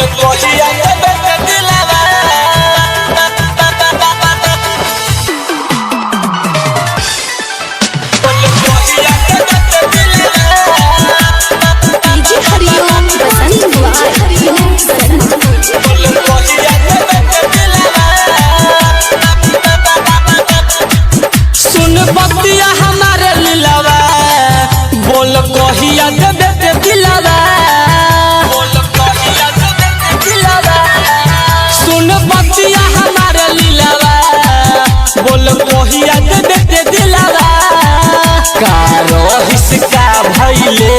कहिया देबे ते दिलावा। बोल कहिया देबे ते दिलावा। डीजे हरिओम बसंत, हरिओम बसंत। बोल कहिया देबे ते दिलावा। सुन बतिया हमारे लीलावा, बोल कहिया देबे ते दिलावा। बोल कहिया देबे ते दिलावा। सुन बतिया हमारे लीलावा, बोल कहिया देबे ते दिलावा। कारो हिसका भइले,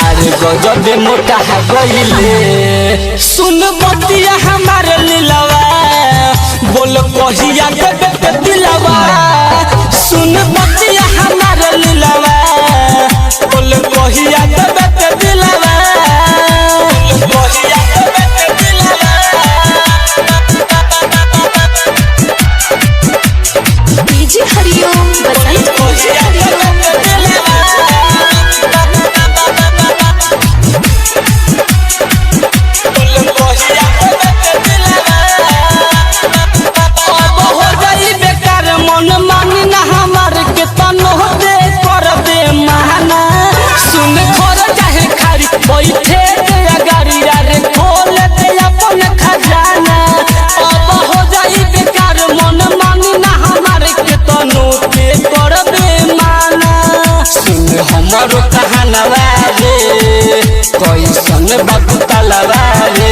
अरे गजब मोटा गइले। सुन बतिया हमारे लीलावा, बोल कहिया देबे ते दिलावा। सुन बतिया हमारे लीलावा, बोल कहिया देबे ते दिलावा। बोल कहिया देबे ते दिलावा। डीजे हरिओम बसंत, हरिओम अब हो जाई बेकार मन मानी ना हमार के तनो दे कर दे माना। सुन घर चाहे खारी बैठे दे गाड़ी रे खोल दे अपन खजाना। अब हो जाई बेकार मन मानी ना हमार के तनो दे कर दे माना। सुन हमरो कहानवा रे, कैसन बाबू तलवा रे।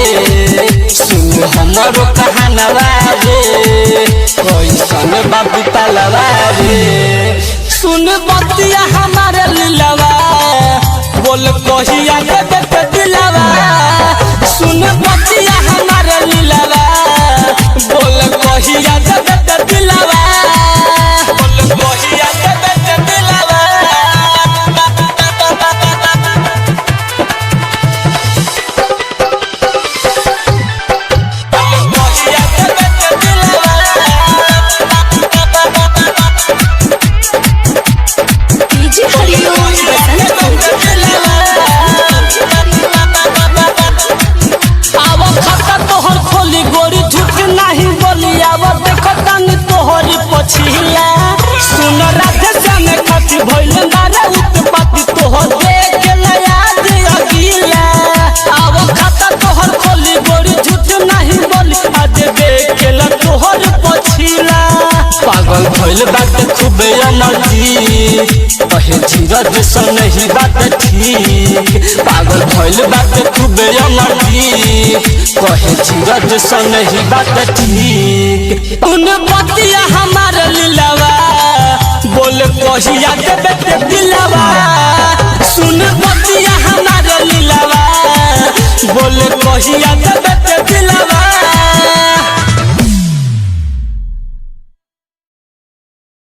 सुन हमरो कहानवा रे, कैसन बाबू तलवा रे। सुन बतिया हमारे लीलावा, बोल कहिया देबे ते दिलावा। सुन बतिया हमारे लीलावा, बोल कहिया देबे ते दिलावा। बोल कहिया देबे ते दिलावा। डीजे हरिओम बसंत। आव खाता तोहर खोली गोरी, झूठ नाही बोली। आव देखो तानी तोहर पछिला। सुन राधे श्याम खाती भइल मारे उत्पत्ति, तोहर देख लया दे अगीला। आव खाता तोहर खोली गोरी, झूठ नाही बोली। आज देख ल तोहर पछिला। पागल भइल बात खूबे अनजी, कहे धीरज सनही बात ठीक। पागल भइल बात खूबे अनजी, कहे धीरज सनही बात ठीक। उन बतिया हमार लीलावा, बोल कहिया देबे ते दिलावा। सुन बतिया हमार लीलावा, बोल कहिया